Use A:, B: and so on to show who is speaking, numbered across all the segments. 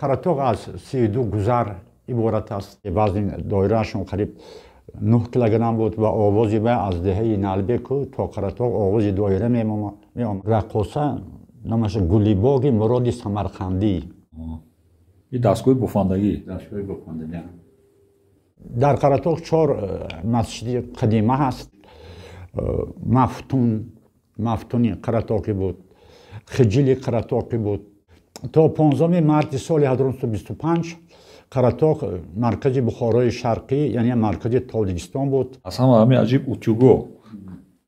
A: Қаратоғ аз 32 гузар иборат аст. Вазни доираашон қариб 9 килограмм буд ва овози вай аз деҳаи Налбеку то Қаратоғ овози доира меомад. Раққоса номаш Гулибоғи Муроди Самарқандӣ.
B: Ин дастгоҳи бофандагӣ.
A: Дастгоҳи бофандагӣ. Дар Қаратоғ 4 масҷиди қадима ҳаст. Мафтуни Қаратоғӣ буд, Хиҷили Қаратоғӣ буд. То 15 марти соли 1925 Қаратоғ маркази Бухорои Шарқӣ, яъне маркази Тоҷикистон буд.
B: Аз ҳама ҳамин аҷиб утюго.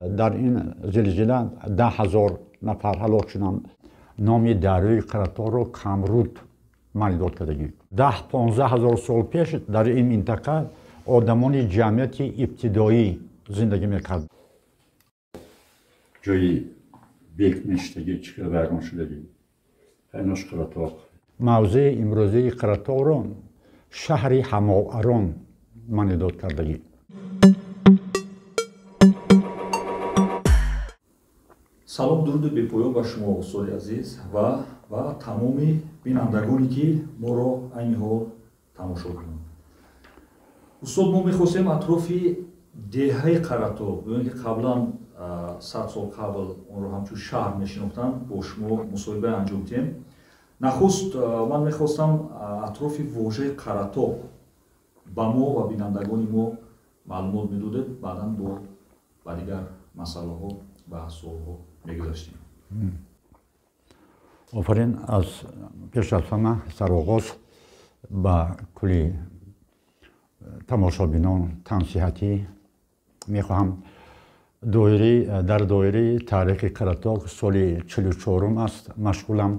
A: Дар ин зилзила 10 000 нафар ҳалок шуданд. Номи дарёи Қаратоғро Камруд маълумот кардагӣ. 10-15 ҳазор сол пеш дар ин минтақа одамони ҷамъияти ибтидоӣ зиндагӣ мекард. Ҷои бек мештагӣ чӣ қадар вайрон шудагӣ. Ҳайнош Қаратоғ. Мавзеи имрӯзаи Қаратоғро шаҳри Ҳамоарон маънидод кардагӣ.
B: Салом, дуруди бепоён ба шумо, устоди азиз, ва тамоми бинандагоне, ки моро айни ҳол тамошо кунанд. Устод, мо мехостем атрофи деҳаи Қаратоғ, гӯем ки қаблан 100 сол қабл онро ҳамчун шаҳр мешинохтанд, бо шумо мусоҳиба анҷом диҳем. Нахуст ман мехостам атрофи вожаи Қаратоғ ба мо ва бинандагони мо маълумот медодед, баъдан ба дигар масъалаҳо ва суолҳо мегузаштем.
A: Офарин. Аз пеш аз ҳама сароғоз ба кулли тамошобинон тансиҳатӣ мехоҳам. Дар доираи таърихи Қаратоғ соли 44 аст машғулам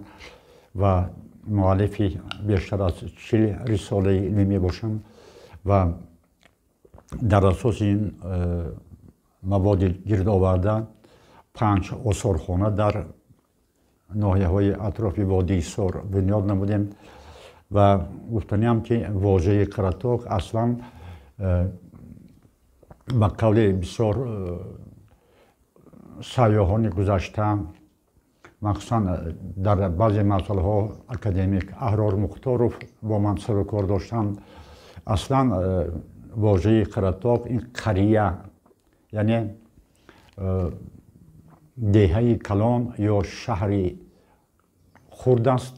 A: ва муаллифи бештар аз 40 рисолаи илмӣ мебошам ва дар асоси ин маводи гирдоварда 5 осорхона дар ноҳияҳои атрофи водии Сор бунёд намудем ва гуфтаниам ки вожаи Қаратоғ аслан ба қавли бисёр сайёҳони гузашта, махсусан дар баъзе масъалаҳо академик Аҳрор Мухторов бо ман сарукор доштанд, аслан вожаи Қаратоғ ин қария, яъне деҳаи калон ё шаҳри хурд аст.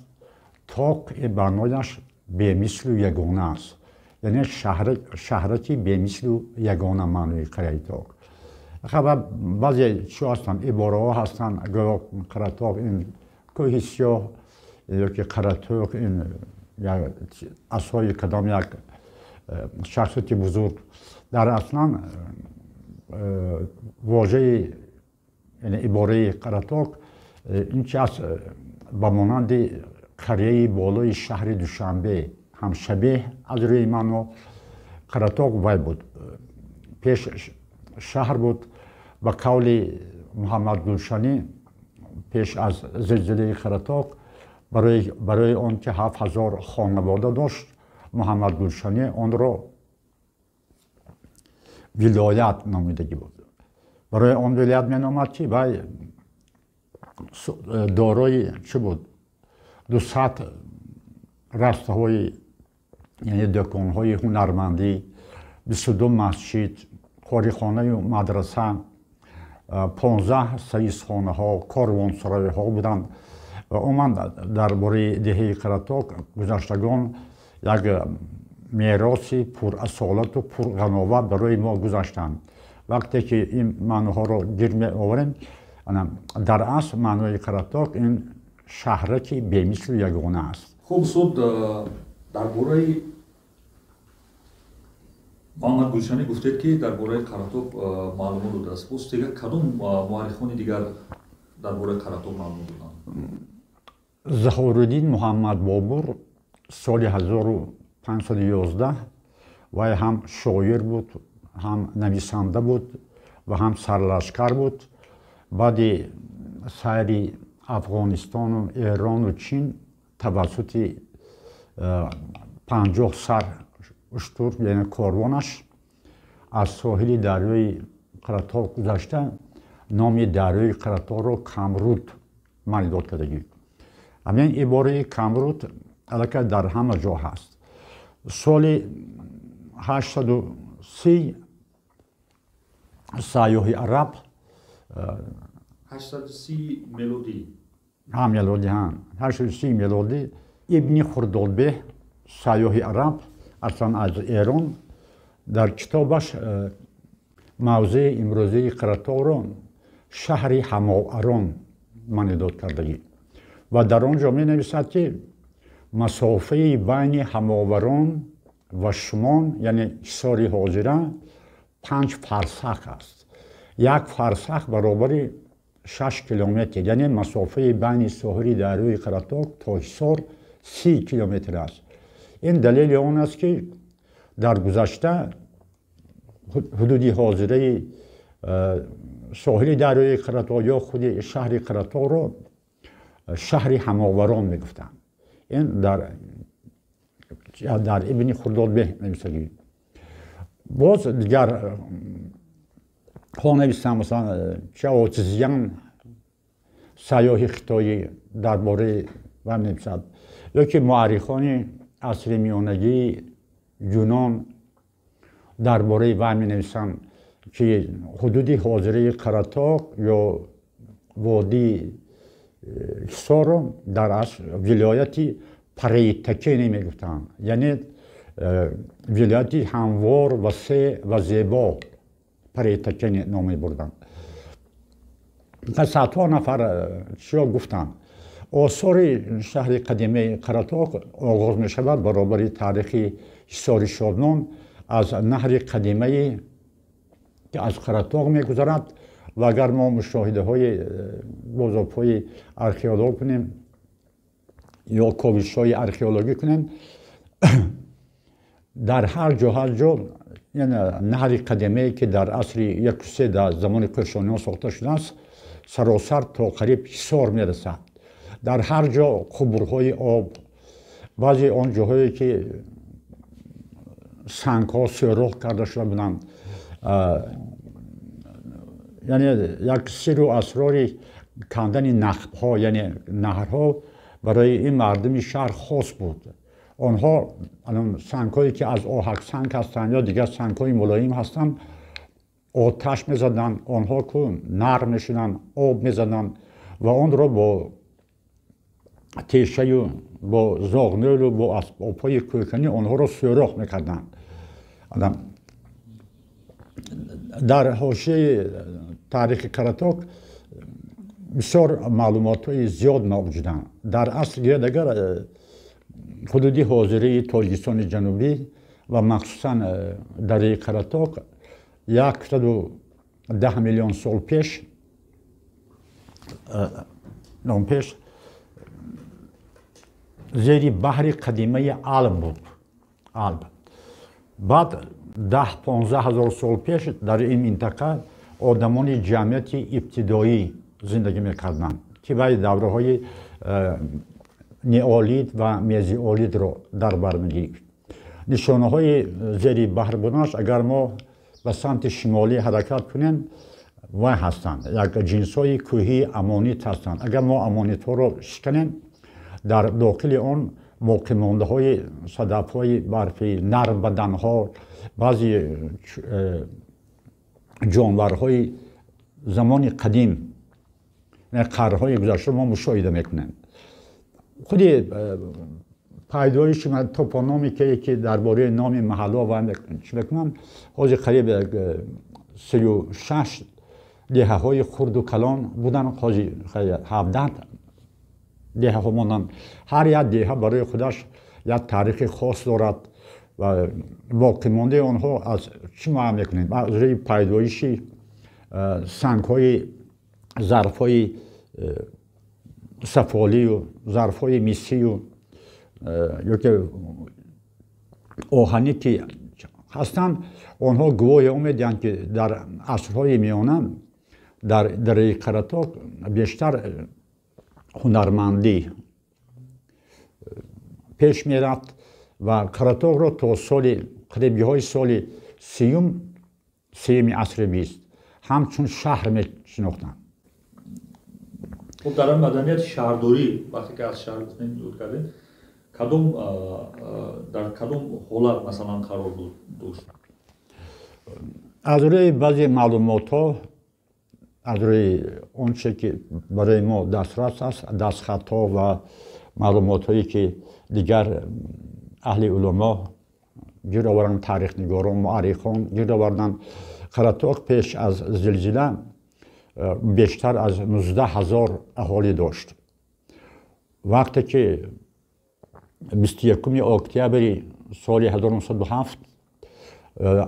A: Тоқ маънояш бемислу ягона аст, яъне шаҳраки бемислу ягона маънои қарияи Тоқ. Баъзе чиҳо ҳастанд, ибораҳо ҳастанд, гӯё Қаратоғ ин кӯҳи сиёҳ ё ки Қаратоғ ин асои кадом як шахсияти бузург. Дар аслан вожаи, яъне ибораи Қаратоғ ин чи аст, ба монанди қарияи болои шаҳри Душанбе ҳамшабеҳ аз рӯи маъно Қаратоғ вай буд, пеш шаҳр буд. Ба қавли Муҳаммад Гулшанӣ пеш аз зилзилаи Қаратоғ барои он ки 7000 хонавода дошт, Муҳаммад Гулшанӣ онро вилоят номидагӣ буд. Барои он вилоят меномад, ки вай дорои чӣ буд? 200 растаҳои, яъне дӯконҳои ҳунармандӣ, 22 масҷид, қорихонаю мадраса, 15 саисхонаҳо, корвонсароиҳо буданд. Ва умуман дар бораи деҳаи Қаратоғ гузаштагон як мероси пурасолату пурғановат барои мо гузаштанд. Вақте ки ин маъноҳоро гир меоварем, дар асл маънои Қаратоғ ин шаҳраки бемислу ягона аст.
B: Хуб, устод, дар бораи Муҳаммад Гулшанӣ гуфтед, ки дар бораи Қаратоғ маълумот додааст. Боз дигар кадом муаррихони дигар дар бораи Қаратоғ маълумот доданд?
A: Заҳоруддин Муҳаммад Бобур соли 1511, вай ҳам шоир буд, ҳам нависанда буд ва ҳам сарлашкар буд. Баъди сайри Афғонистону Эрону Чин тавассути 50 сар уштур, яъне корвонаш, аз соҳили дарёи Қаратоғ гузашта номи дарёи Қаратоғро Камруд маълумот кардагӣ. Ҳамин ибораи Камруд аллакай дар ҳама ҷо ҳаст. Соли 830 сайёҳи араб
B: 830 мелодӣ,
A: ҳа, мелодӣ, ҳа, 830 мелодӣ Ибни Хурдодбеҳ, сайёҳи араб, аслан аз Эрон, дар китобаш мавзеи имрӯзии Қаратоғро шаҳри Ҳамоарон маънидод кардагӣ ва дар он ҷо менависад, ки масофаи байни Ҳамоварон ва Шумон, яъне ҳисори ҳозира, 5 фарсах аст. Як фарсах баробари 6 километр, яъне масофаи байни соҳили дарёи Қаратоғ то ҳисор 30 километр аст. Ин далели он аст, ки дар гузашта ҳудуди ҳозираи соҳили дарёи Қаратоғ ё худи шаҳри Қаратоғро шаҳри Ҳамоварон мегуфтанд. Ин дар Ибни Хурдодбеҳ нависагӣ. Боз дигар ҳо нависанд, масалан, Чаоцзян, сайёҳи хитоӣ, дар бораи вай менависад, ё ки муаррихони асри миёнагии Юнон дар бораи вай менависанд, ки ҳудуди ҳозираи Қаратоғ ё водии Ҳисорро дар аср вилояти Парейтакене мегуфтанд, яъне вилояти ҳамвор, васеъ ва зебо, Парейтакене ном мебурданд. Садҳо нафар чиё гуфтанд. Осори шаҳри қадимаи Қаратоғ оғоз мешавад баробари таърихи ҳисори Шодмон аз наҳри қадимае, ки аз Қаратоғ мегузарад, ва агар мо мушоҳидаҳои бозобҳои археолог кунем ё ковишҳои археологӣ кунем, дар ҳар ҷо, ҳар ҷо наҳри қадимае, ки дар асри 1-3 дар замони Кӯшониён сохта шудааст, саросар то қариб ҳисор мерасад. Дар ҳар ҷо қубурҳои об, баъзе он ҷоҳое, ки сангҳо сӯрох карда шуда буданд, яъне як сиру асрори кандани нақбҳо, яъне наҳрҳо, барои ин мардуми шаҳр хос буд. Онҳо сангҳое, ки аз оҳаксанг ҳастанд ё дигар сангҳои мулоим ҳастанд, оташ мезаданд, онҳо ку нарм мешуданд, об мезаданд ва онро бо тешаю бо зоғнӯлу бо асбобҳои кӯканӣ онҳоро сӯрох мекарданд. Дар ҳошияи таърихи Қаратоғ бисёр маълумотҳои зиёд мавҷуданд. Дар асл гирад, агар ҳудуди ҳозирии Тоҷикистони Ҷанубӣ ва махсусан дарёи Қаратоғ 110 миллион сол пеш зери баҳри қадимаи Алб буд. Алб. Баъд 10-15 ҳазор сол пеш дар ин минтақа одамони ҷамъияти ибтидоӣ зиндагӣ мекарданд, ки вай давраҳои неолит ва мезиолитро дар бар мегирифт. Нишонаҳои зери баҳр буданаш, агар мо ба самти шимолӣ ҳаракат кунем, вай ҳастанд, як ҷинсҳои кӯҳии амонит ҳастанд. Агар мо амонитҳоро шиканем, дар дохили он боқимондаҳои садафҳои барфӣ, нармбаданҳо, баъзе ҷонварҳои замони қадим, қарнҳои гузашта мо мушоҳида мекунем. Худи пайдоиши топономикае, ки дар бораи номи маҳалло ва чӣ мекунам, ҳозир қариб 36 деҳаҳои хурду калон буданд, ҳозир 17 деҳаҳо монданд. Ҳар як деҳа барои худаш як таърихи хос дорад ва боқимондаи онҳо аз чӣ муайян мекунем? Аз рӯи пайдоиши сангҳои зарфҳои сафолию зарфҳои мисию ё ки оҳанӣ, ки ҳастанд, онҳо гувоҳи он медиҳанд, ки дар асрҳои миёна дар дараи Қаратоғ бештар ҳунармандӣ пеш мерафт ва Қаратоғро то соли қарибиҳои соли сиюми асри 20 ҳамчун шаҳр мешинохтанд.
B: Хуб, дар маданияти шаҳрдорӣ, вақте ки аз шаҳр гуфтем, ёд кардем, Кадом дар кадом ҳолат масалан қарор дошт?
A: Аз рӯи баъзе маълумотҳо, аз рӯи он чизе ки барои мо дастрас аст, дастхатҳо ва маълумотҳое ки дигар аҳли уламо гирд оварданд, таърихнигорон, муаррихон гирд оварданд, Қаратоқ пеш аз зилзила бештар аз 19 ҳазор аҳолӣ дошт. Вақте ки 21 октябри соли 1907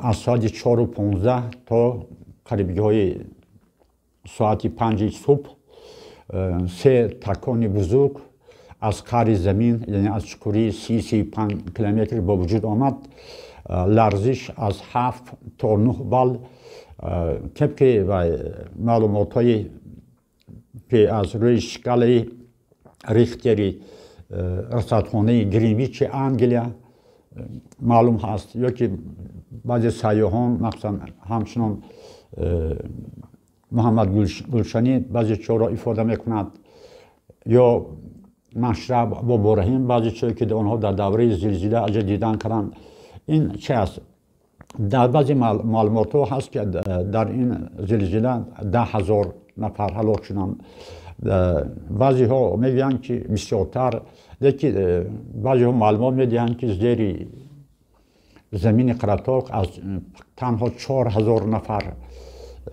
A: аз соати 4:15 то қарибгиҳои соати 5 субҳ се такони бузург аз қаъри замин, яъне аз чуқурии 35 километр ба вуҷуд омад. Ларзиш аз 7 то 9 балл тибқи маълумотҳое ки аз рӯи шкалаи Рихтери расадхонаи Гринвичи Англия маълум ҳаст, ё ки баъзе сайёҳон, махсусан ҳамчунон Муҳаммад Гулшанӣ баъзе чиҳоро ифода мекунад, ё Машраб Бобораҳим баъзе чиҳое ки онҳо дар давраи зилзила аҷа дидан карданд. Ин чи аст? Дар баъзе маълумотҳо ҳаст ки дар ин зилзила 10 ҳазор нафар ҳалок шуданд. Баъзеҳо мегӯянд ки бисёртар, лекин баъзеҳо маълумот медиҳанд ки зери замини Қаратоқ аз танҳо 4 ҳазор нафар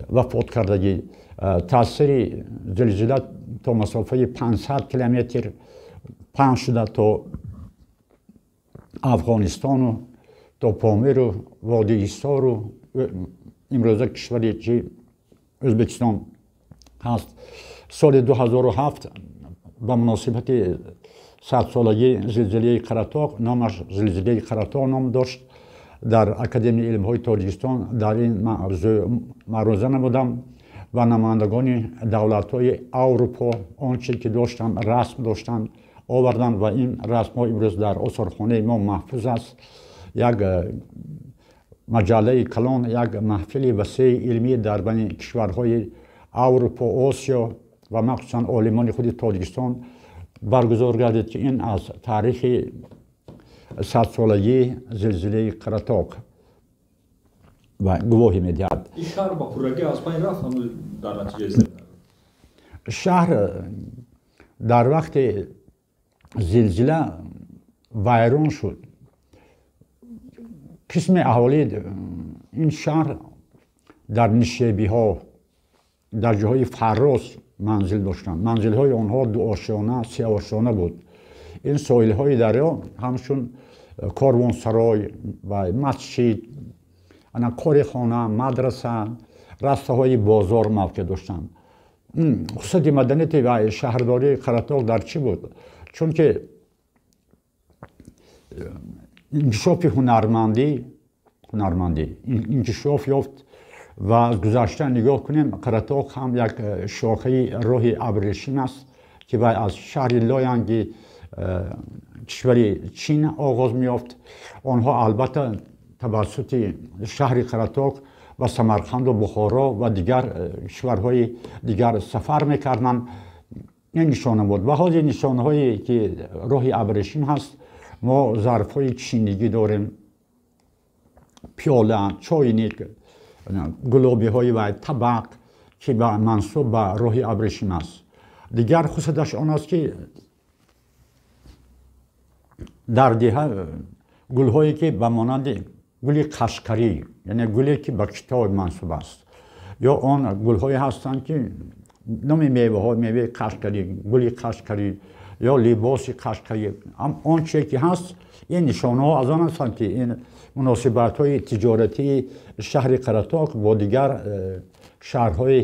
A: вафот кардагӣ. Таъсири зилзила то масофаи 500 километр паҳн шуда то Афғонистону то Помиру водии Ҳисору имрӯза кишвари чи Ӯзбекистон ҳаст. Соли 2007 ба муносибати 100-солагии зилзилаи Қаратоқ, номаш зилзилаи Қаратоқ ном дошт, дар Академияи илмҳои Тоҷикистон дар ин мавзӯъ маъруза намудам ва намояндагони давлатҳои Аврупо он чизе ки доштанд, расм доштанд, оварданд ва ин расмҳо имрӯз дар осорхонаи мо маҳфуз аст. Як маҷаллаи калон, як маҳфили васеи илмӣ дар байни кишварҳои Аврупо, Осиё ва махсусан олимони худи Тоҷикистон баргузор гардид, ки ин аз таърихи 100-солагии зилзилаи Қаратоқ ва гувоҳӣ медиҳад.
B: Ин шаҳр ба пуррагӣ аз байн рафт дар натиҷаи зилзила?
A: Шаҳр дар вақти зилзила вайрон шуд. Қисми аҳолии ин шаҳр дар нишебиҳо, дар ҷоҳои фарроз манзил доштанд. Манзилҳои онҳо дуошёна, сеошёна буд. Ин соҳилҳои дарё ҳамчун корвонсарой ва масҷид, корихона, мадраса, растаҳои бозор мавқеъ доштанд. Хусусияти маданияти ва шаҳрдории Қаратоқ дар чӣ буд? Чунки инкишофи ҳунармандӣ инкишоф ёфт ва аз гузашта нигоҳ кунем, Қаратоқ ҳам як шохаи роҳи абрешим аст ки вай аз шаҳри Лоянги кишвари Чин оғоз меёфт. Онҳо албатта тавассути шаҳри Қаратоқ ва Самарқанду Бухоро ва дигар кишварҳои дигар сафар мекарданд. Ин нишона буд. Ва ҳозир нишонаҳое ки роҳи абрешим ҳаст, мо зарфҳои чинигӣ дорем, пиёла, чойник, гулобиҳои вай, табақ ки мансуб ба роҳи абрешим аст. Дигар хусусияташ он аст ки дар деҳа гулҳое ки ба монанди гули қашқарӣ, яъне гуле ки ба Китой мансуб аст, ё он гулҳое ҳастанд ки номи меваҳо, меваи қашқарӣ, гули қашқарӣ ё либоси қашқарӣ, он чизе ки ҳаст, ин нишонаҳо аз он ҳастанд ки ин муносибатҳои тиҷоратии шаҳри Қаратоқ бо дигар шаҳрҳои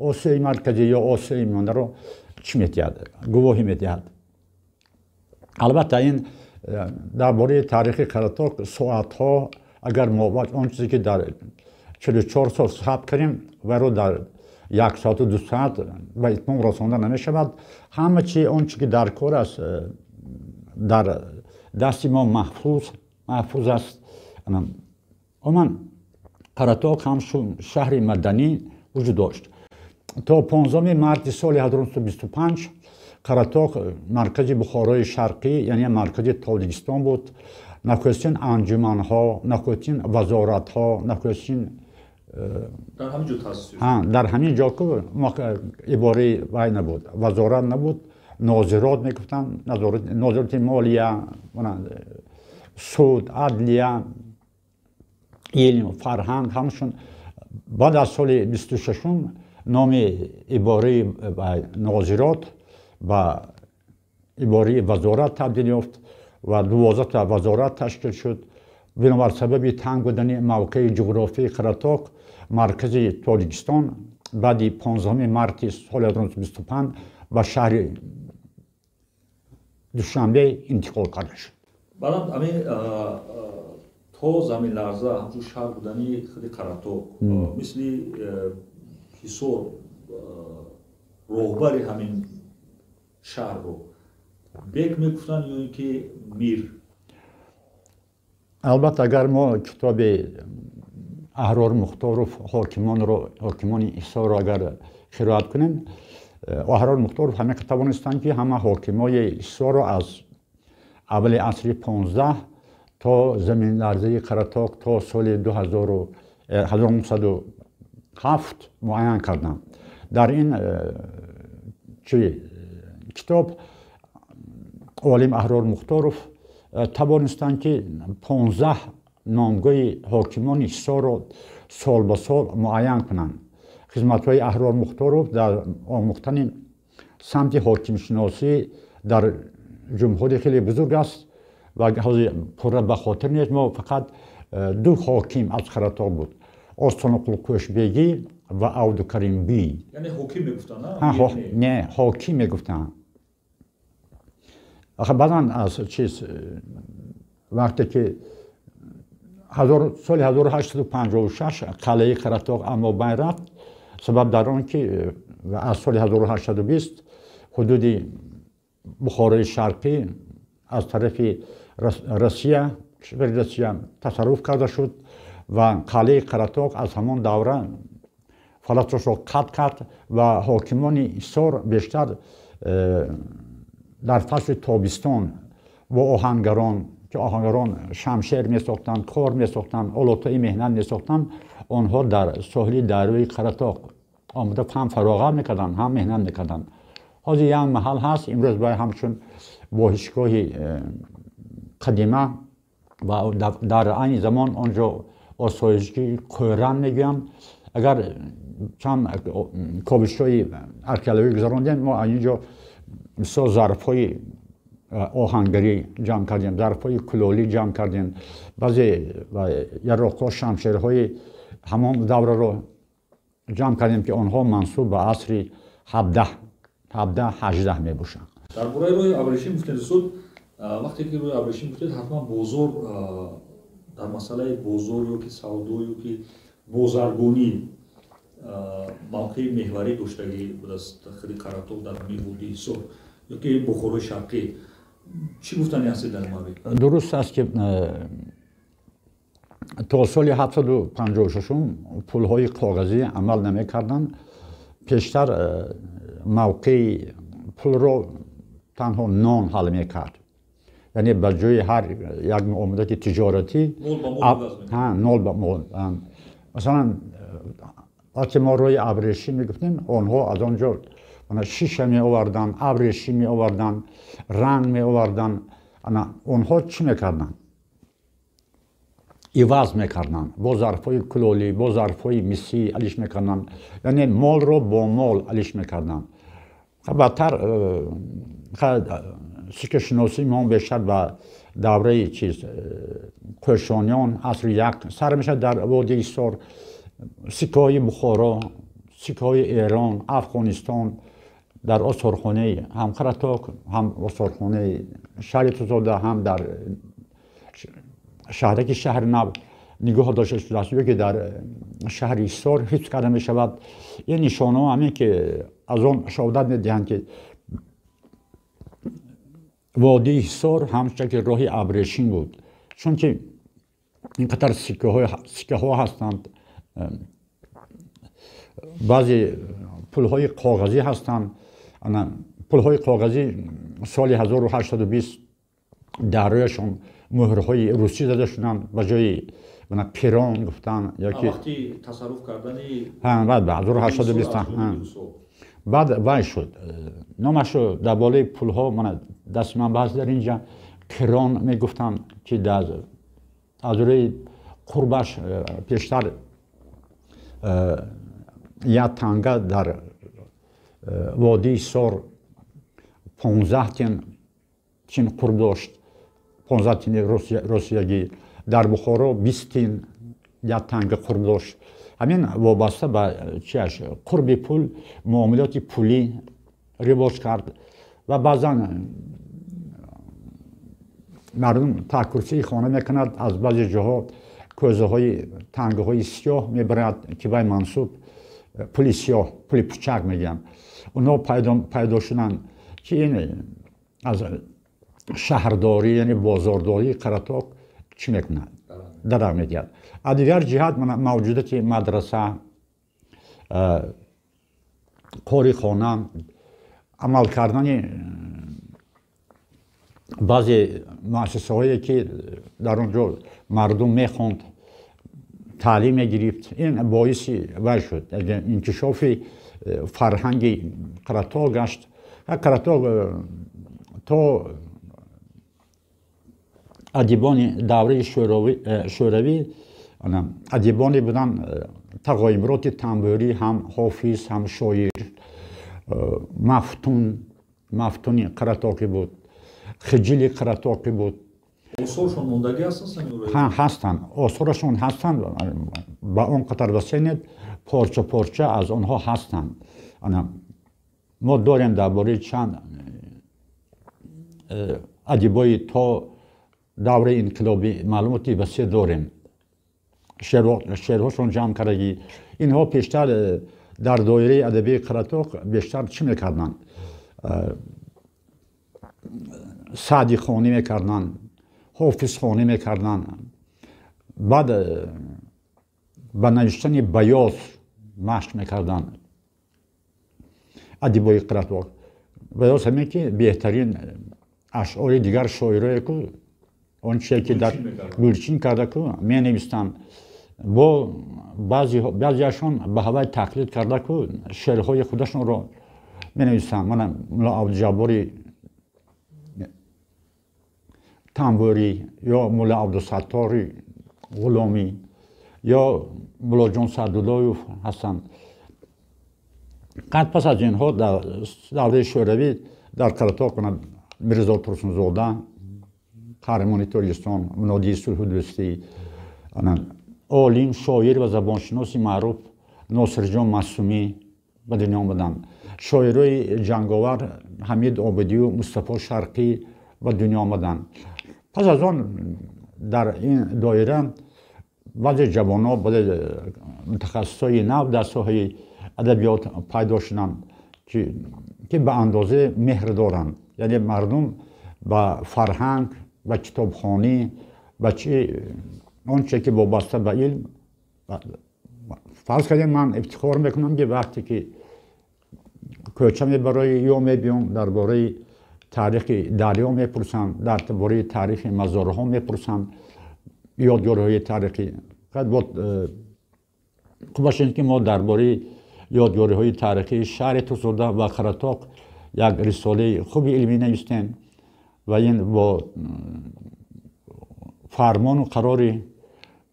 A: Осиёи Марказӣ ё Осиёи Миёнаро чӣ медиҳад, гувоҳӣ медиҳад. Албатта ин дар бораи таърихи Қаратоқ соатҳо, агар мо он чизе ки дар 44 сол сабт кардем, вайро дар 1 соату 2 соат ба итмом расонда намешавад. Ҳама чи он чи ки дар кор аст дар дасти мо маҳфуз аст. Умуман Қаратоқ ҳамчун шаҳри маданӣ вуҷуд дошт. То 15 марти соли 1925 Қаратоқ маркази Бухорои Шарқӣ, яъне маркази Тоҷикистон буд. Нахустин анҷуманҳо, нахустин вазоратҳо, нахустин
B: дар ҳамин ҷо таъсис
A: дар ҳамин ҷо ку ибораи вай набуд, вазорат набуд, нозирот мегуфтанд, нозироти молия, суд, адлия, илм, фарҳанг, ҳамашон. Баъд аз соли 26-ум номи ибораи нозирот ба ибораи вазорат табдил ёфт ва 12 вазорат ташкил шуд. Бинобар сабаби танг будани мавқеи ҷуғрофии Қаратоқ, маркази Тоҷикистон баъди 15 марти соли 1925 ба шаҳри Душанбе интиқол карда шуд.
B: Баъдан ҳамин то заминларза ҳамчун шаҳр будани худи Қаратоқ, мисли Ҳисор, роҳбари ҳамин шаҳрро бек мегуфтанд ё ин ки мир?
A: Албатта, агар мо китоби Аҳрор Мухторов ҳокимонро, ҳокимони Ҳисорро агар қироат кунем, Аҳрор Мухторов ҳама тавонистанд, ки ҳама ҳокимои Ҳисорро аз аввали асри 15 то заминларзаи Қаратоқ, то соли 1907 муайян карданд. Дар ин чи китоб олим Аҳрор Мухторов тавонистанд, ки 15 номгӯи ҳокимони Ҳисорро сол ба сол муайян кунанд. Хизматҳои Аҳрор Мухторов дар омӯхтани самти ҳокимшиносӣ дар ҷумҳурӣ хеле бузург аст ва ҳозир пурра ба хотир нест. Мо фақат ду ҳоким аз Қаратоқ буд: Остоноқул Кӯшбегӣ ва Абдукаримбий.
B: Яъне ҳоким мегуфтанд?
A: Не, ҳоким мегуфтанд. Баъдан аз чиз, вақте ки соли 1856 қалъаи Қаратоқ аз мобайн рафт, сабаб дар он ки аз соли 1820 ҳудуди Бухорои Шарқӣ аз тарафи Россия, кишвари Россия тасарруф карда шуд ва қалъаи Қаратоқ аз ҳамон давра фалаташро қатъ кард ва ҳокимони Ҳисор бештар дар фасли тобистон бо оҳангарон, ки оҳангарон шамшер месохтанд, кор месохтанд, олотҳои меҳнат месохтанд, онҳо дар соҳили дарёи Қаратоқ омода ҳам фароғат мекарданд, ҳам меҳнат мекарданд. Ҳозир як маҳал ҳаст, имрӯз бояд ҳамчун боҳишгоҳи қадима ва дар айни замон он ҷо осоишгоҳи Қӯран мегӯянд. Агар чанд ковишҳои археологӣ гузарондем, мо аз ин ҷо бисёр зарфҳои оҳангарӣ ҷамъ кардем, зарфҳои кулолӣ ҷамъ кардем, баъзе яроқҳо, шамшерҳои ҳамон давраро ҷамъ кардем, ки онҳо мансуб ба асри 17, 18 мебошанд.
B: Дар бораи роҳи абрешим гуфтед, устод. Вақте ки роҳи абрешим гуфтед, ҳатман бозор, дар масъалаи бозор ё ки савдо ё ки бозаргонӣ мавқеи меҳварӣ доштагӣ будааст худи Қаратоқ дар ҳамин водии Ҳисор ё ки Бухорои Шарқӣ. Чӣ гуфтани ҳастед дар маврид?
A: Дуруст аст, ки то соли 756 пулҳои коғазӣ амал намекарданд. Пештар мавқеи пулро танҳо нон ҳал мекард, яъне ба ҷои ҳар як муомилати тиҷоратӣ нол ба мол. Масалан, вақте мо роҳи абрешим мегуфтем, онҳо аз он ҷо шиша меоварданд, абрешим меоварданд, ранг меоварданд. Онҳо чӣ мекарданд? Иваз мекарданд бо зарфҳои кулолӣ, бо зарфҳои мисӣ алиш мекарданд, яъне молро бо мол алиш мекарданд. Баъдтар сиккашиносии мо бештар ба давраи чиз, Кӯшониён, асри як сар мешавад. Дар водии Ҳисор сиккаҳои Бухоро, сиккаҳои Эрон, Афғонистон дар осорхонаи ҳам Қаратоқ, ҳам осорхонаи шаҳри Тузода, ҳам дар шаҳраки шаҳри Нав нигоҳ дошта шудааст ё ки дар шаҳри Ҳисор ҳифз карда мешавад. Ин нишонаҳо ҳамин ки аз он шаҳодат медиҳанд, ки водии Ҳисор ҳамчун ки роҳи абрешим буд, чунки ин қадар сиккаҳо ҳастанд, баъзе пулҳои коғазӣ ҳастанд. Пулҳои коғазӣ соли 1820 дар рӯяшон муҳрҳои русӣ зада шуданд, ба ҷои пирон гуфтан
B: ёки вақти тасарруф кардани
A: баъд 1820 баъд вай шуд. Номашо дар болои пулҳо мана дасти ман баҳс дар инҷа кирон мегуфтанд, ки аз рӯи қурбаш пештар як танга дар водии Сор 15 тин қурб дошт, 15 тини русиягӣ, дар Бухоро 20 тин як танга қурб дошт. Ҳамин вобаста ба чиаш қурби пул муомилоти пулӣ ривоҷ кард ва баъзан мардум таҳкурсии хона мекунад, аз баъзе ҷоҳо кӯзаҳои тангаҳои сиёҳ мебарад, ки вай мансуб пули сиёҳ, пули пучак мегӯянд. Онҳо пайдо шуданд, ки ин аз шаҳрдорӣ, яъне бозордории Қаратоқ чӣ мекунад, дарақ медиҳад. Аз дигар ҷиҳат мавҷудияти мадраса, кори хона, амал кардани баъзе муассисаҳое, ки дар он ҷо мардум мехонд, таълим мегирифт, ин боиси вай шуд, инкишофи фарҳанги Қаратоқ гашт. Қаратоқ то адибони давраи шӯравӣ адибоне буданд Тағоимроти Тамбурӣ, ҳам ҳофиз, ҳам шоир, Мафтуни Қаратоқӣ буд, Хиҷили Қаратоқӣ буд.
B: Осоршон мондагӣ ҳастанд?
A: Ҳастанд, осорашон ҳастанд, ба он қадар васеъ не, порча порча аз онҳо ҳастанд. Мо дорем дар бораи чанд адибои то давраи инқилобӣ маълумоти васеъ дорем, шеърҳошон ҷамъ кардагӣ. Инҳо пештар дар доираи адабии Қаратоқ бештар чӣ мекарданд? Саъдихонӣ мекарданд, ҳофизхонӣ мекарданд. Баъд ба навиштани баёз машқ мекарданд адибои Қаратоқ. Баёз ҳамин ки беҳтарин ашъори дигар шоирое ку он чие ки дар гулчин карда ку менавистанд, бо баъзеашон ба ҳавай тақлид карда ку шеърҳои худашонро менавистанд. Мана Мулло Абдуҷаббори Тамбурӣ ё Мулло Абдусаттори Ғуломӣ ё Муллоҷон Саъдуллоев ҳастанд. Қад пас аз инҳо дар давраи шӯравӣ дар Қаратоқ Мирзо Турсунзода, қаҳрамони Тоҷикистон, мунодии сулҳу дӯстӣ, олим, шоир ва забоншиноси маъруф Носирҷон Маъсумӣ ба дунё омаданд. Шоирои ҷанговар Ҳамид Обидию Мустафо Шарқӣ ба дунё омаданд. Пас аз он дар ин доира баъзе ҷавонҳо, баъзе мутахассисои нав дар соҳаи адабиёт пайдо шуданд, ки ба андозе меҳр доранд. Яъне мардум ба фарҳанг, ба китобхонӣ, ба чи он чизе ки вобаста ба илм. Фарз кардем, ман ифтихор мекунам, ки вақте ки кӯча мебарои ё мебиём, дар бораи таърихи дарё мепурсам, дар бораи таърихи мазорҳо мепурсам, ёдгориҳои таърихӣ. Хубаш ин ки мо дар бораи ёдгориҳои таърихии шаҳри Турсунзода ва Қаратоқ як рисолаи хуби илмӣ навистем ва ин бо фармону қарори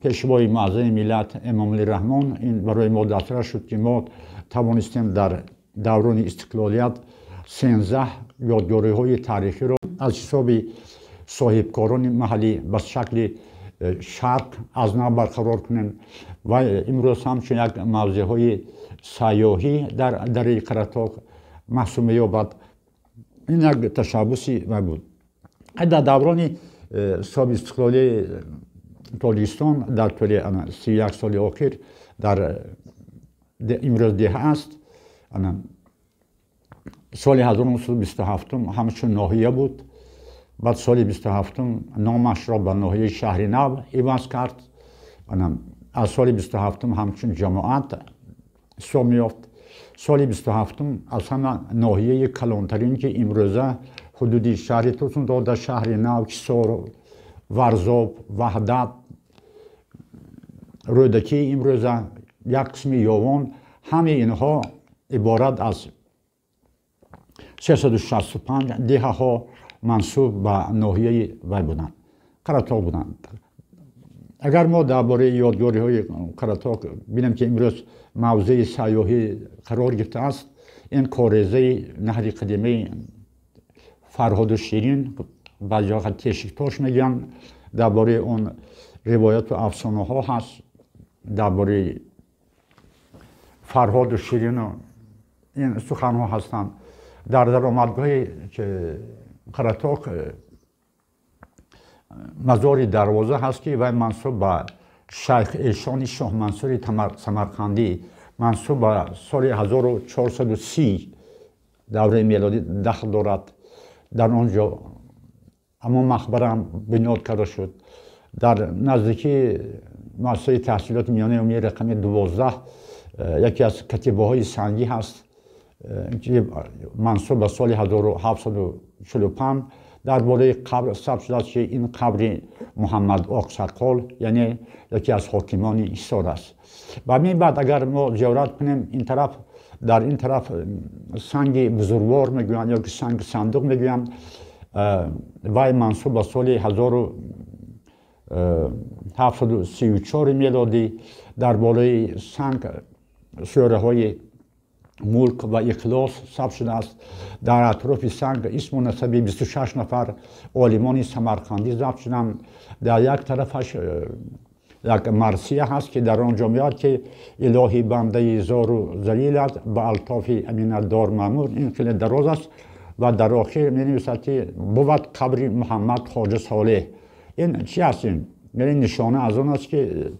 A: пешвои муаззами миллат Эмомалӣ Раҳмон ин барои мо дастрас шуд, ки мо тавонистем дар даврони истиқлолият 13 ёдгориҳои таърихиро аз ҳисоби соҳибкорони маҳаллӣ ба шакли шарқ аз нав барқарор кунем ва имрӯз ҳамчун як мавзеъҳои сайёҳӣ дар дараи Қаратоқ маҳсуб меёбад. Ин як ташаббуси вай буд. Дар даврони соҳиби истиқлолии Тоҷикистон дар тӯли 31 соли охир дар имрӯз деҳа аст. Соли 1927 ҳамчун ноҳия буд. Баъд соли 27 номашро ба ноҳияи шаҳри нав иваз кард. Аз соли 27 ҳамчун ҷамоат ҳисоб меёфт. Соли 27 аз ҳама ноҳияи калонтарин, ки имрӯза ҳудуди шаҳри Турсунзода, шаҳри Нав, Ҳисор, Варзоб, Ваҳдат, Рӯдакӣ, имрӯза як қисми Ёвон, ҳамаи инҳо иборат аз 365 деҳаҳо мансуб ба ноҳияи вай буданд, Қаратоғ буданд. Агар мо дар бораи ёдгориҳои Қаратоғ бинем, ки имрӯз мавзеи сайёҳӣ қарор гирифтааст, ин корезаи наҳри қадимаи Фарҳоду Ширин, баъзеҳо Тешиктош мегӯянд, дар бораи он ривояту афсонаҳо ҳаст, дар бораи Фарҳоду Ширину ин суханҳо ҳастанд. Дар даромадгоҳи Қаратоғ мазори дарвоза ҳаст, ки вай мансуб ба шайх Эшони Шоҳмансури Самарқандӣ, мансуб ба соли 1430 давраи мелодӣ дахл дорад. Дар он ҷо ҳамон мақбараам бунёд карда шуд. Дар наздикии муассисаи таҳсилоти миёнаи умумии рақами 12 яке аз катибаҳои сангӣ ҳаст, ки мансуб ба соли 1745 дар бораи қабр сабт шудааст, ки ин қабри Муҳаммад Оқсақол, яъне яке аз ҳокимони Ҳисор аст. Ва мин баъд агар мо зиёрат кунем ин тараф, дар ин тараф санги бузургвор мегӯянд ё ки санги сандуқ мегӯянд, вай мансуб ба соли 1734 мелодӣ. Дар болои санг сураҳои Мулк ва Ихлос сабт шудааст. Дар атрофи санг исму насаби 26 нафар олимони самарқандӣ забт шуданд. Дар як тарафаш як марсия ҳаст, ки дар он ҷо меояд, ки илоҳи бандаи зору залилат ба алтофи аминатдор маъмур. Ин хеле дароз аст ва дар охир менависад, ки бувад қабри Муҳаммад Хоҷа Солеҳ. Ин чи аст? Ин яъне нишона аз он аст, ки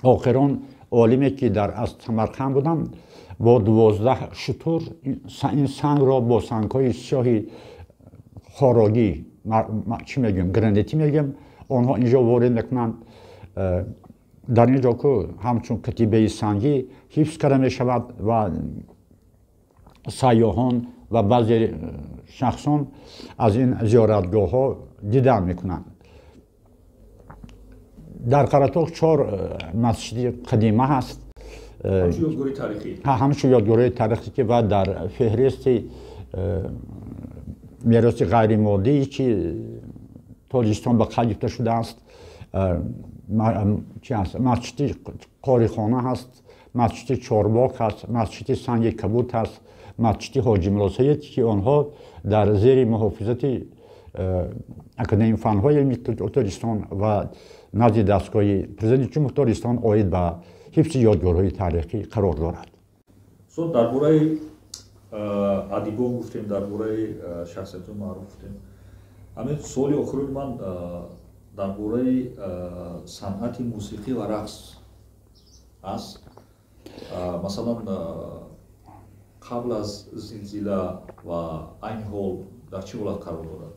A: охирон олиме, ки дар аз Самарқанд буданд, бо 12 шутур ин сангро бо сангҳои сиёҳи хорогӣ, чӣ мегӯем, гранитӣ мегӯем, онҳо инҷо ворид мекунанд. Дар ин ҷо ку ҳамчун катибаи сангӣ ҳифз карда мешавад ва сайёҳон ва баъзе шахсон аз ин зиёратгоҳҳо дидан мекунанд. Дар Қаратоғ 4 масҷиди қадима ҳаст, ҳамчун ёдгориҳои таърихӣ, ки ва дар феҳристи мероси ғайримоддӣ, ки Тоҷикистон ба қайд гирифта шудааст, чи ҳаст? Масҷиди Қорихона ҳаст, масҷиди Чорбоғ ҳаст, масҷиди Санги Кабуд ҳаст, масҷиди Ҳоҷи Муллосаид, ки онҳо дар зери муҳофизати Академияи фанҳои илми Тоҷикистон ва назди дастгоҳи президенти Ҷумҳурии Тоҷикистон оид ба ҳифзи ёдгориҳои таърихӣ қарор дорад.
B: Устод, дар бораи адибон гуфтем, дар бораи шахсиятҳои маъруф гуфтем. Ҳамин суоли охирони ман дар бораи санъати мусиқӣ ва рақс аст. Масалан, қабл аз зилзила ва айни ҳол дар чӣ ҳолат қарор дорад?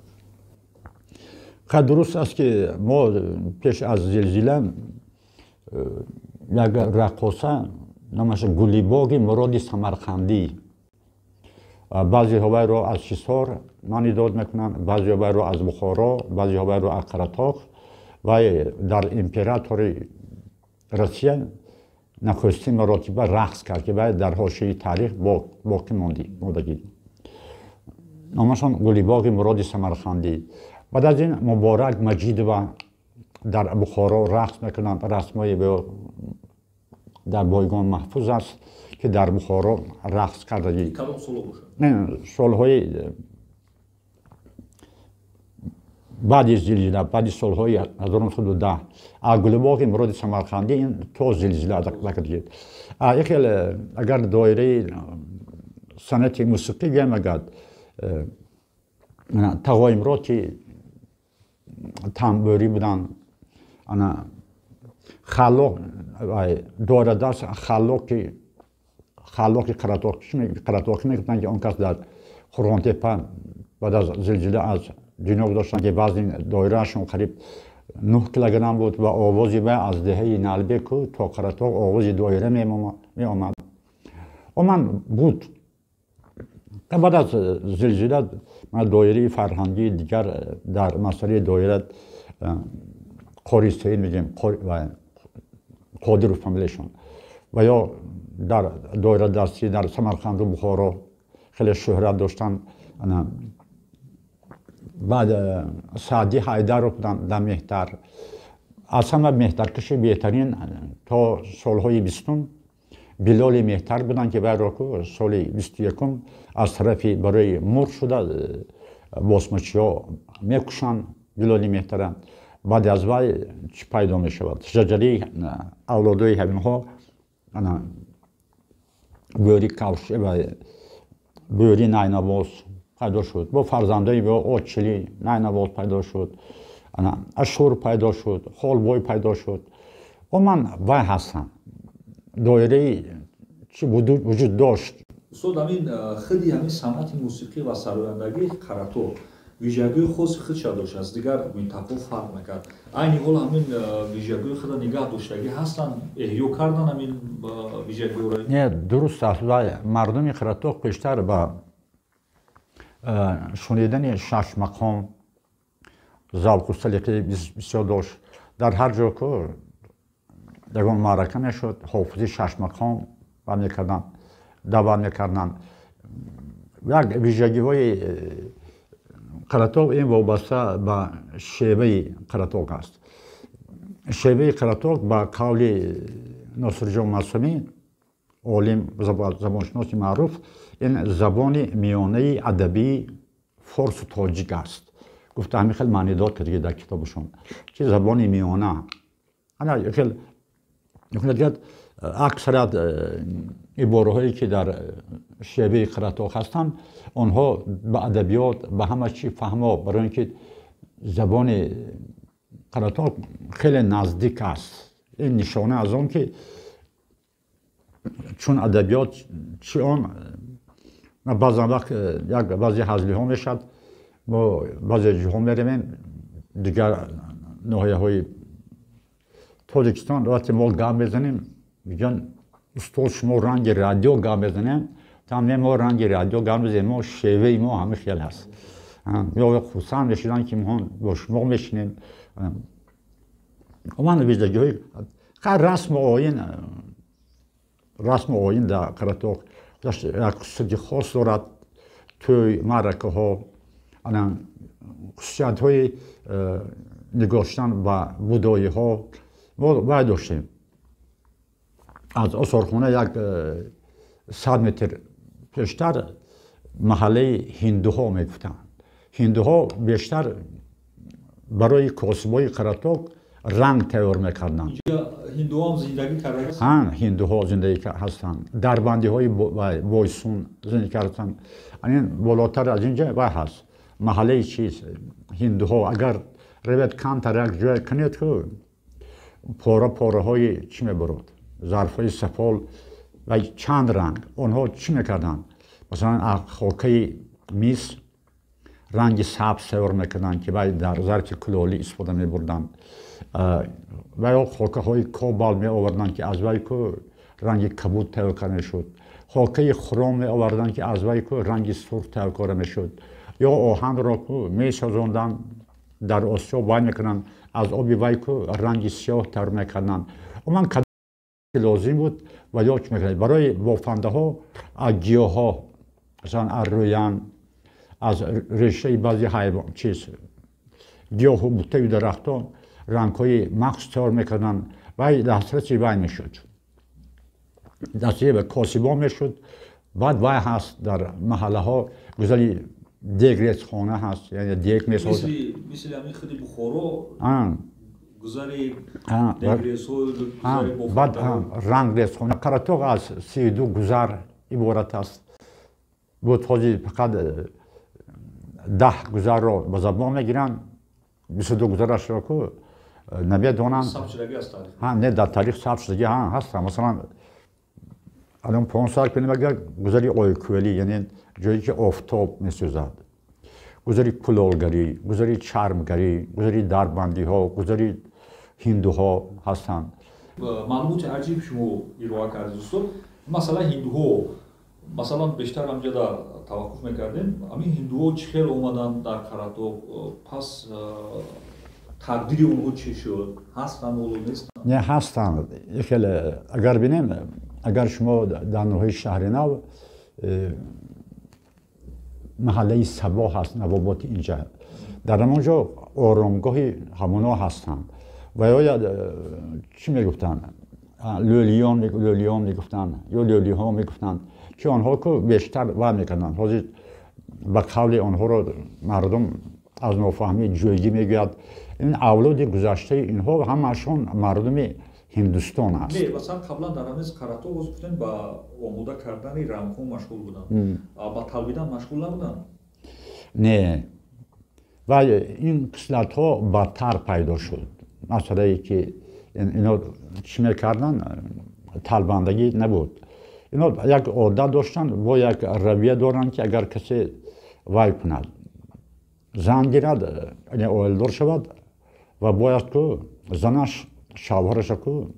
A: Дуруст аст, ки мо пеш аз зилзила як раққоса номаш Гулибоғи Муроди Самарқандӣ, баъзеҳо вайро аз Ҳисор манидод мекунанд, баъзеҳо вайро аз Бухоро, баъзеҳо вайро аз Қаратоғ. Вай дар императори Россия нахустин маротиба рақс кард, ки вай дар ҳошияи таърих боқӣ мондагӣ. Номашон Гулибоғи Муроди Самарқандӣ. Баъд аз ин Муборак Маҷидова дар Бухоро рақс мекунанд. Расмҳои дар бойгон маҳфуз аст, ки дар Бухоро рақс кардагӣ. Солҳои баъди зилзила, баъди солҳои 1910, Гулибоғи Муроди Самарқандӣ ин то зилзила накардагӣ. Ихел агар доираи санъати мусиқӣ гӯям, агар Тағоимрод, ки тамбӯрӣ буданд, ана халлоқ дорадаст, халлоқи Қаратоғӣ мегуфтанд, ки он кас дар Қурғонтепа баъд аз зилзила аз дунё гузоштанд, ки вазни доираашон қариб 9 килограмм буд ва овози вай аз деҳаи Налбеку то Қаратоғ овози доира меомад. Оман буд. Баъд аз зилзила доираи фарҳангии дигар дар масъалаи доира Қори Саид мегӯем, Қодиров фамилияшон, ва ё дар доира дастӣ дар Самарқанду Бухоро хеле шӯҳрат доштанд. Баъд Саъдӣ Ҳайдаров дар Меҳтар, аз ҳама меҳтаркаши беҳтарин то солҳои 20-ум Билоли Меҳтар буданд, ки вайро соли 21-ум аз тарафи барои мурд шуда босмачиҳо мекушанд Билоли Меҳтара. Баъд аз вай чӣ пайдо мешавад? Шаҷараи авлодои ҳаминҳо бӯри кавш ва бӯри найнавоз пайдо шуд, бо фарзандои Очили найнавоз пайдо шуд, Ашур пайдо шуд, Холбой пайдо шуд. Оман вай ҳастанд, доираи чӣ вуҷуд дошт.
B: Устод, ҳамин худи ҳамин санъати мусиқӣ ва сарояндагии Қаратоғ вижагии хоси худша дошт, аз дигар минтақаҳо фарқ мекард. Айни ҳол ҳамин вижагии худа нигаҳ доштагӣ ҳастанд, эҳё кардан ҳамин вижагиҳоро?
A: Не, дуруст аст. Вай мардуми Қаратоғ пештар ба шунидани шаш мақом завқу салиқаи бисёр дошт. Дар ҳар ҷо ку ягон маърака мешуд, ҳофизи шаш мақом мекарданд, даъват мекарданд. Як вижагиҳои Қаратоғ ин вобаста ба шеваи Қаратоғ аст. Шеваи Қаратоғ ба қавли Носирҷон Масумӣ, олим, забоншиноси маъруф, ин забони миёнаи адабии форсу тоҷик аст. Гуфта ҳамин хел маънидор кард дар китобашон, ки забони миёна. Ана хел аксарият ибораҳое ки дар шеваи Қаратоғ ҳастанд, онҳо ба адабиёт, ба ҳама чӣ фаҳмо, барои ин ки забони Қаратоғ хеле наздик аст. Ин нишона аз он ки чун адабиёт чи он баъзан вақт як баъзе ҳазлиҳо мешавад, мо баъзе ҷоҳо меравем дигар ноҳияҳои Тоҷикистон, вақте мо гап мезанем, мегӯянд устод, шумо ранги радио гап мезанем. Там не, мо ранги радио гап мезанем, мо шеваи мо ҳамин хел ҳаст. Ё хурсанд мешуданд, ки мо бо шумо мешинем. Ман вижагиҳои расму оин, расму оин дар Қаратоғ як хусусияти хос дорад. Тӯй, маъракаҳо, хусусиятҳои нигоштан ба будоиҳо мо вай доштем. Аз осорхона як 100 метр пештар маҳаллаи ҳиндуҳо мегуфтанд. Ҳиндуҳо бештар барои косибои Қаратоғ ранг тайёр мекарданд.
B: Ҳиндуҳоам зиндагӣ карда?
A: Ҳиндуҳо зиндагӣ ҳастанд. Дарбандиҳои Бойсун зиндагӣ карданд. Ин болотар аз инҷа вай ҳаст, маҳаллаи чиз ҳиндуҳо. Агар равед камтар як ҷое кунед, ку пора пораҳои чӣ мебурад, зарфҳои сафол ва чанд ранг. Онҳо чӣ мекарданд? Масалан, аз хокаи мис ранги сабз тайёр мекарданд, ки вай дар зарфи кулолӣ истифода мебурданд. Ва ё хокаҳои кобал меоварданд, ки аз вай ку ранги кабуд тайёр карда мешуд. Хокаи хром меоварданд, ки аз вай ку ранги сурх тайёр карда мешуд. Ё оҳанро ку месозонданд, дар осиё вай мекунанд, аз оби вай ку ранги сиёҳ тайёр мекарданд. Оман лозим буд ва ё чӣ мекарданд? Барои бофандаҳо аз гиёҳҳо, масалан аз рӯян, аз решаи баъзе ҳайвон чиз гиёҳу буттаю дарахтон рангҳои махсус тайёр мекарданд. Вай дастраси вай мешуд, дастраси косибо мешуд. Баъд вай ҳаст дар маҳаллаҳо гузари дегрезхона ҳаст, яъне дег месозад.
B: Мисли ҳамин худи Бухоро гузари дегрезҳо,
A: баъд рангрезхона. Қаратоғ аз 32 гузар иборат аст. Буд ҳозир фақат 10 гузарро ба забон мегиранд, 22 гузарашро ку намедонанд. Не, дар таърих сабт шудагӣ ҳастанд. Масалан, алон 500 кунем, агар гузари Ойкӯлӣ, яъне ҷое ки офтоб месӯзад, гузари кулолгарӣ, гузари чармгарӣ, гузари дарбандиҳо, гузари ҳиндуҳо ҳастанд.
B: Маълумоти аҷиб шумо ироа кардед, устод. Масалан, ҳиндуҳо Масалан, бештар ҳамҷода таваққуф мекардем. Ҳамин ҳиндуҳо чӣ хел омаданд дар Қаратоғ, пас тақдири онҳо чӣ шуд? Ҳастанд ҳоло, нестанд?
A: Не, ҳастанд. Хеле агар бинем, агар шумо дар ноҳияи Шаҳри Нав, маҳаллаи Сабо ҳаст, навоботи инҷа, дар ҳамон ҷо оромгоҳи ҳамоно ҳастанд. Ва ё чӣ мегуфтанд? Лӯлиён, лӯлиён мегуфтанд ё лӯлиҳо мегуфтанд, ки онҳо ку бештар ва мекарданд. Ҳозир ба қавли онҳоро мардум аз нофаҳмӣ ҷойгӣ мегӯяд. Ин авлоди гузаштаи инҳо ҳамаашон мардуми Ҳиндустон аст.
B: Не, масалан, қаблан дар ҳамин Қаратоғ боз гуфтем, ба омода кардани рангҳо машғул буданд, ба талбидан машғул набуданд?
A: Не, ва ин қислатҳо бадтар пайдо шуд. Масъалае ки ино чӣ мекарданд, талбандагӣ набуд. Ино як одат доштанд, бо як равия доранд, ки агар касе вай кунад, зан гирад, яъне оиладор шавад, ва бояд ку занаш шавҳараша ку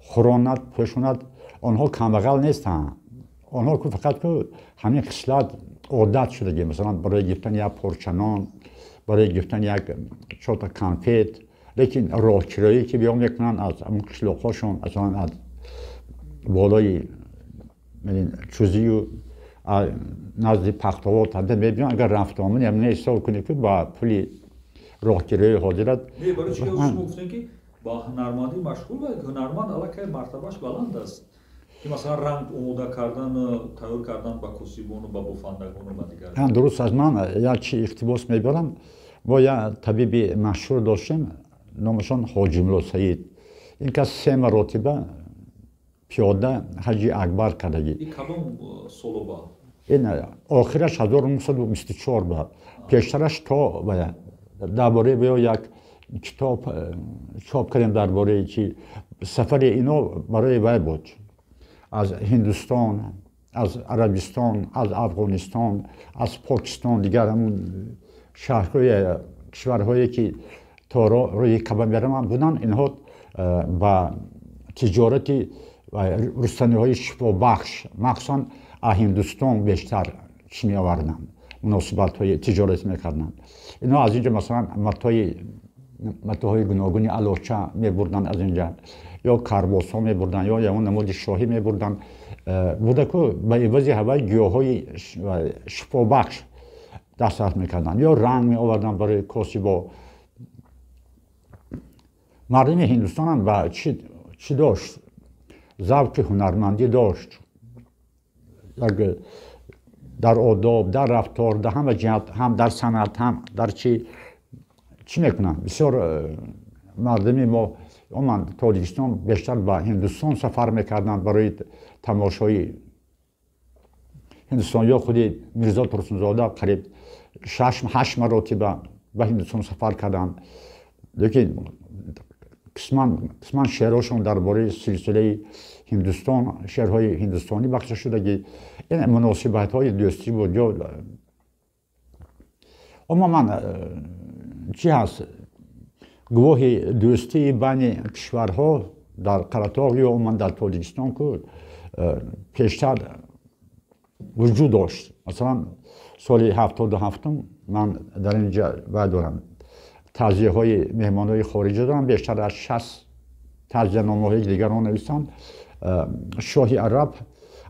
A: хӯронад, пӯшонад. Онҳо камбағал нестанд, онҳо ку фақат ку ҳамин хислат одат шудагӣ. Масалан, барои гирифтани як порча нон, барои гирифтани як чорта конфет, лекин роҳкироӣ ки биё мекунанд аз ҳамон қишлоқҳошон, масалан, аз болои Чузию назди Пахтовод ҳада мебиён, агар рафтуомад ям ҳисоб кунед, ки ба пули роҳкироӣ ҳозират.
B: Не, барои чи шумо гуфтем, ки ба ҳунармандӣ машғул, ва ҳунарманд аллакай мартабаш баланд аст, ки масалан ранг омода кардан, тайёр кардан ба косибону ба бофандагону ба дигар.
A: Дуруст аст. Ман як чи иқтибос мебарам. Мо як табиби машҳур доштем, номашон Ҳоҷимло Саид. Ин кас се маротиба пиёда ҳаҷи акбар кардагӣ.
B: Кадом солоба?
A: Ин охираш 1924 ба, пештараш то дар бораи ё як китоб чоп кардем, дар бораи чи сафари ино барои вай буд, аз Ҳиндустон, аз Арабистон, аз Афғонистон, аз Покистон, дигар ҳамун шаҳрҳои кишварҳое ки то рӯи Каба мераванд буданд. Инҳо ба тиҷорати рустаниҳои шифобахш, махсусан аз Ҳиндустон бештар чӣ меоварданд, муносибатҳои тиҷоратӣ мекарданд. Инҳо аз инҷо, масалан, матоҳои гуногуни алоча мебурданд аз инҷа, ё карбосҳо мебурданд, ё ягон намуди шоҳӣ мебурданд буда ку ба ивази ҳавай гиёҳҳои шифобахш дастрас мекарданд, ё ранг меоварданд барои косибо. Мардуми Ҳиндустонам ба чӣ дошт? Завқи ҳунармандӣ дошт, як дар одоб, дар рафтор, дар ҳама ҷиҳат, ҳам дар санъат, ҳам дар чӣ чӣ мекунанд. Бисёр мардуми мо оманд Тоҷикистон, бештар ба Ҳиндустон сафар мекарданд барои тамошои Ҳиндустон. Ё худи Мирзо Турсунзода қариб шаш ҳашт маротиба ба Ҳиндустон сафар карданд, лекин қисман шеърҳошон дар бораи силсилаи Ҳиндустон, шеърҳои ҳиндустонӣ бахшида шудагӣ. Ин муносибатҳои дӯстӣ буд. Ё умуман чӣ ҳаст, гувоҳи дӯстии байни кишварҳо дар Қаратоғ ё умуман дар Тоҷикистон ку пештар вуҷуд дошт. Масалан, соли 77-ум ман дар инҷа вай дорам, таъзияҳои меҳмонҳои хориҷа дорам, бештар аз 60 таъзияномаҳои дигарон нависанд. Шоҳи араб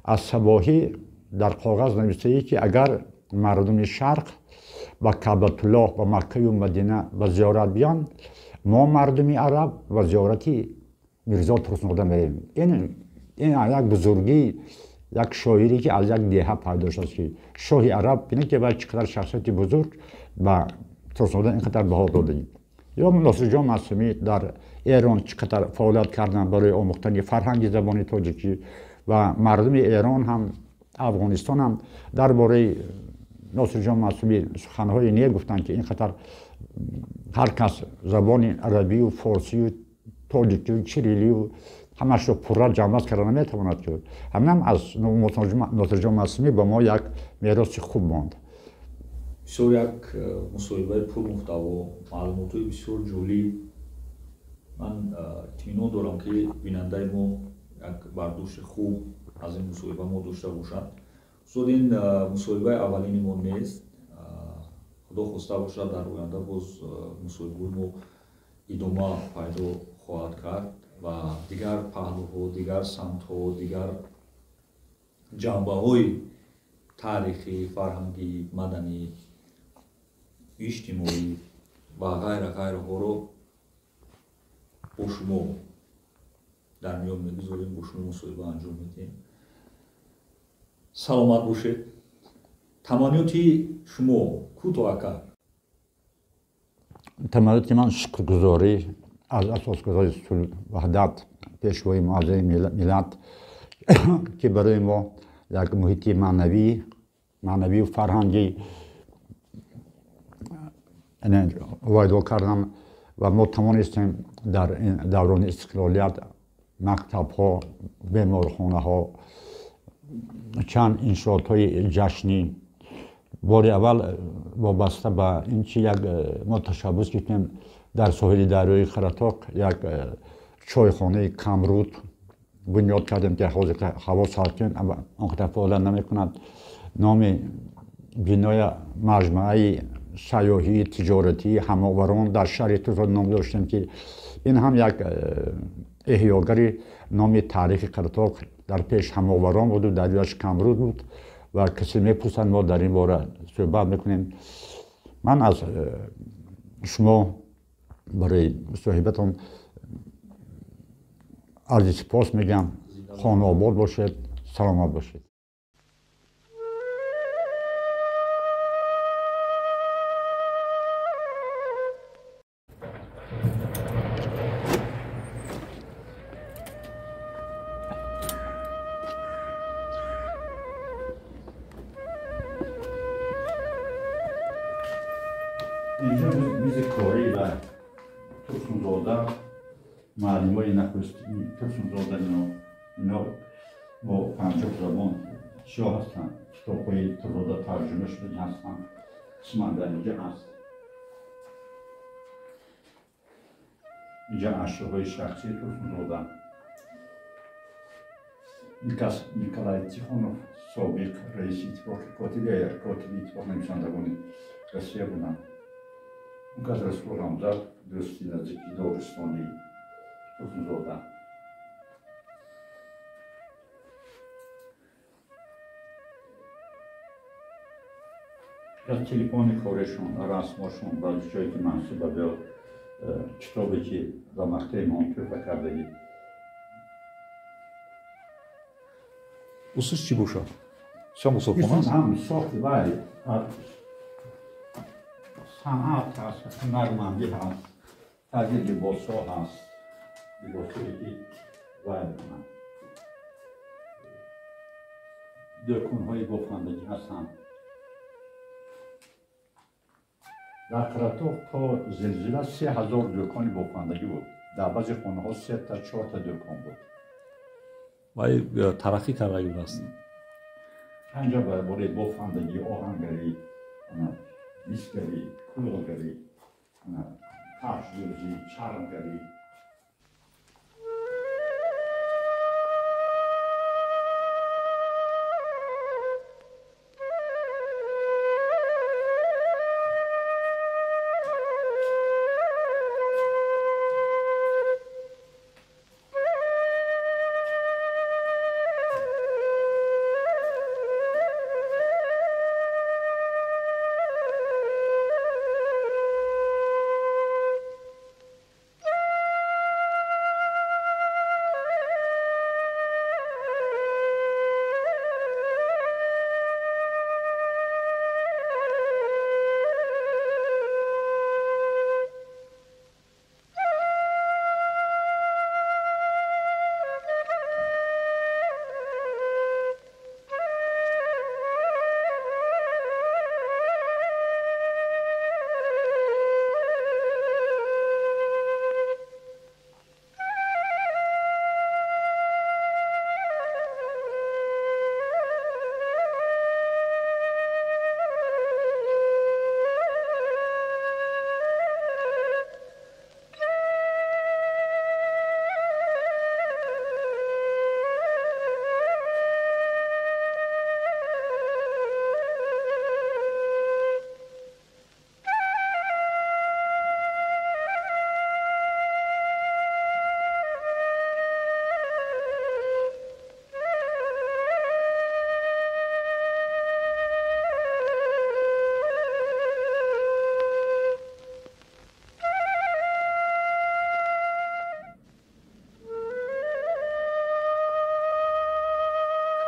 A: аз Сабоҳӣ дар коғаз нависае, ки агар мардуми шарқ ба Каъбатуллоҳ, ба Маккаю Мадина ба зиёрат биёнд, мо мардуми араб ба зиёрати Мирзо Турсунзода мерем. Ин як бузургии як шоире, ки аз як деҳа пайдо шудааст, ки шоҳи араб, бинед, ки вай чӣ қадар шахсияти бузург, ба Турсунзода ин қадар баҳо додагӣ. Ё Носирҷон Маъсумӣ дар Эрон чӣ қадар фаъолият карданд барои омӯхтани фарҳанги забони тоҷикӣ, ва мардуми Эрон ҳам, Афғонистон ҳам дар бораи Носирҷон Маъсумӣ суханҳое негуфтанд, ки ин қадар ҳар кас забони арабию форсию тоҷикию чирилию ҳамашро пурра ҷамъбаст карда наметавонад, ки ҳаминам аз Носирҷон Маъсумӣ ба мо як мероси хуб монд.
B: Бисёр як мусоҳибаи пурмуҳтаво, маълумотҳои бисёр ҷолиб. Ман итминон дорам, ки бинандаи мо як бардошти хуб аз ин мусоҳиба мо дошта бошад. Устод, ин мусоҳибаи аввалини мо нест. Худо хоста бошад, дар оянда боз мусоҳибаи мо идома пайдо хоҳад кард ва дигар паҳлӯҳо, дигар самтҳо, дигар ҷанбаҳои таърихӣ, фарҳангӣ, маданӣ, иҷтимоӣ ва ғайра ғайраҳоро бо шумо дар миён мегузорем, бо шумо мусоҳиба анҷом медиҳем. Саломат бошед. Таманниёти шумо кӯтоҳака?
A: Таманниёти ман шукргузорӣ аз асосгузори сулҳ ваҳдат, пешвои муаззами миллат, ки барои мо як муҳити маънавию фарҳангӣ вайдо кардам ва мо тавонистем дар даврони истиқлолият мактабҳо, беморхонаҳо, чанд иншоотҳои ҷашнӣ. Бори аввал вобаста ба ин чи як мо ташаббус гирифтем дар соҳили дарёи Қаратоқ як чойхонаи камруд бунёд кардем, ки ҳозир ҳаво салқин он қадар фаъолият намекунад. Номи биноя маҷмӯаи сайёҳии тиҷоратии ҳамоварон дар шаҳри Турсунзода ном доштем, ки ин ҳам як эҳёгари номи таърихи Қаратоқ дар пеш ҳамоварон буду дарёяш камруд буд ва касе мепурсад, мо дар ин бора суҳбат мекунем. Ман аз шумо барои мусоҳибатон арзи сипос мегӯям. Хонаобод бошед, саломат бошед. Инҷо мизи корӣ ва Турсунзода, муаллимои нахустини Турсунзода, ино бо 50 забон чиё ҳастанд, китобҳои Турсунзода тарҷума шуда ҳастанд, қисман дар инҷо ҳаст. Инҷо ашёҳои шахсии Турсунзода. Николай Тихонов, собиқ раиси иттифоқи котиби котиби иттифоқ нависандагони Россия буданд. Он кас Расул Ҳамзат, дӯсти наздики Доғистонии Турсунзода. Аз телефони коришон, расмошон, баъзе ҷое ки мансуба ба китобе ки ба мақтаи мо тӯҳфа кардагӣ.
B: Усуш чӣ бошад? Чанд мусофирхона аст?
A: Ҳам сохт вай санъат ҳаст, ҳунармандӣ ҳаст, тарзи либосҳо ҳаст, либосҳое ки вай мекунанд. Дӯконҳои бофандагӣ ҳастанд. Дар Қаратоқ то зилзила 3000 дӯкони бофандагӣ буд. Дар баъзе хонаҳо 3 та 4 та дӯкон буд.
B: Вай тараққӣ кардагӣ будааст.
A: Ҳанҷа бораи бофандагӣ, оҳангарӣ, мисгарӣ, кулолгарӣ, кафшдӯзӣ, чармгарӣ.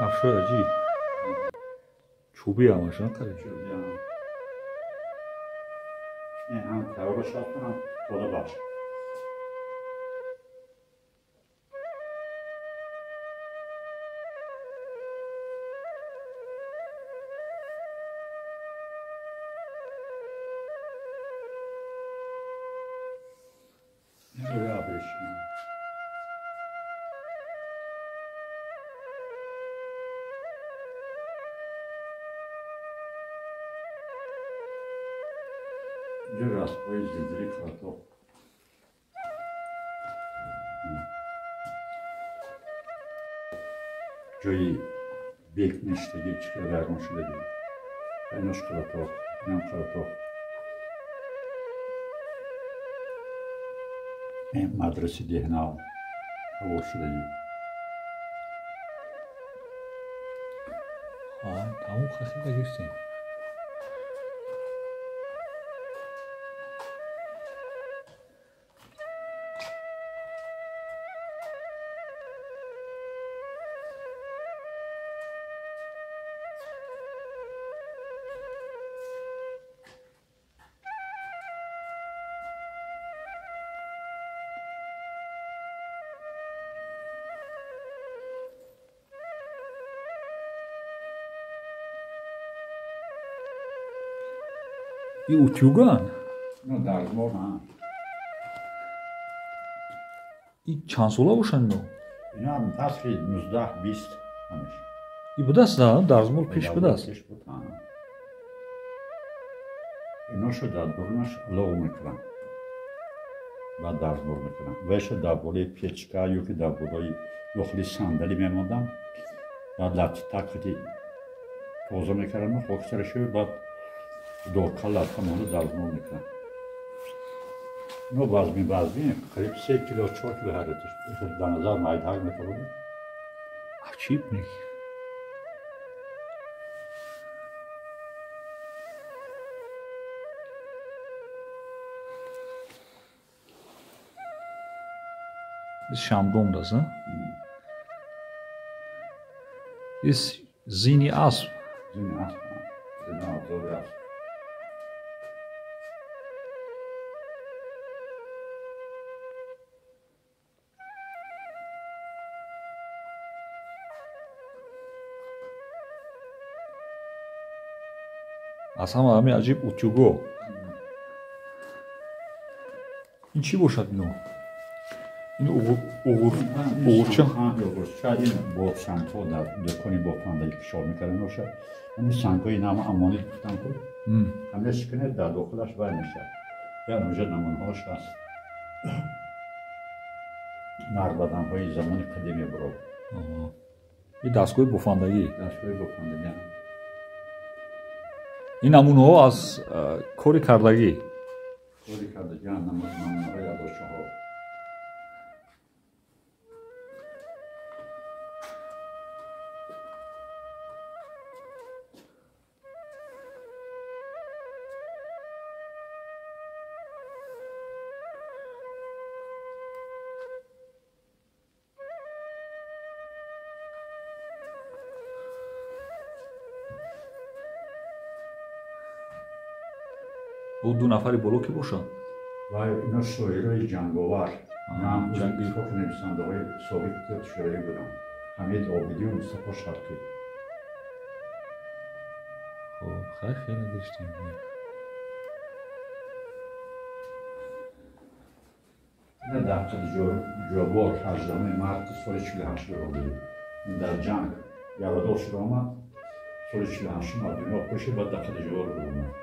B: Кафшои аҷиб. Чӯби ҳамаш, на қариб?
A: Чӯби ҳам. Ин ҳам тайёраш ҳаст, ҳам тодабахш. Инҷо расмҳои зилзили Қаратоғ. Ҷои бек ништагӣ чӣ қадар вайрон шудагӣ. Инош Қаратоғ, инам Қаратоғ. Мадрасаи Деҳнав ҳавор шудагӣ.
B: Тамом хасида гирифтем. И утюган?
A: Ну, дарзмол, ҳа.
B: И чанд сола бошанд ино?
A: Ино асри 19-20 ҳамеш.
B: И будаст, на? Дарзмол пеш будаст?
A: Пеш буд, ҳа. Иношо дар дурунаш лоғ мекунанд. Баъд дарзмол мекунанд. Вайшо дар болои печка ё ки дар болои дохили сандалӣ мемонданд. Баъд латтитак қати тоза мекардану хокистарашо, баъд дорка латта монда дарзмол мекунанд. Ино вазми вазми қариб 3 кило, 4 кило ҳараташ. Дар назар майдаак метавонад.
B: Аҷиб не. Шамдом даст, ис зини асп.
A: Зини асп, зини абзори асп.
B: Аз ҳама ҳамин аҷиб утюго. Ин чӣ бошад ино? Ин уғурча?
A: Уғурча, ин бо сангҳо дар дукони бофандагӣ кишор мекарданд бошад. Ҳамин сангҳои нама амонит гуфтам ку, ҳамин шиканед дар дохилаш вай мешавад. Як онҷо намунаҳош ҳаст. Нарбаданҳои замони қадим мебурад.
B: Ин дастгоҳи бофандагӣ?
A: Дастгоҳи бофандагӣ.
B: Ин намунаҳо аз кори кардагӣ?
A: Кори кардагӣ, намунаҳои адошаҳо.
B: Ӯ ду нафари боло кӣ бошанд?
A: Вай ино шоирои ҷанговар, иттифоқи нависандаҳои собиқ шӯравӣ буданд. Ҳамид Обидию Мустафо Шарқӣ.
B: Хоб, хайр, хеле гаштем.
A: Ина дар қади ҷобор 18 марти соли 48 баромадем. Дар ҷанг ярадор шуда омад, соли 48 аз дунё пӯшид, баъд дар қади ҷобор баромад.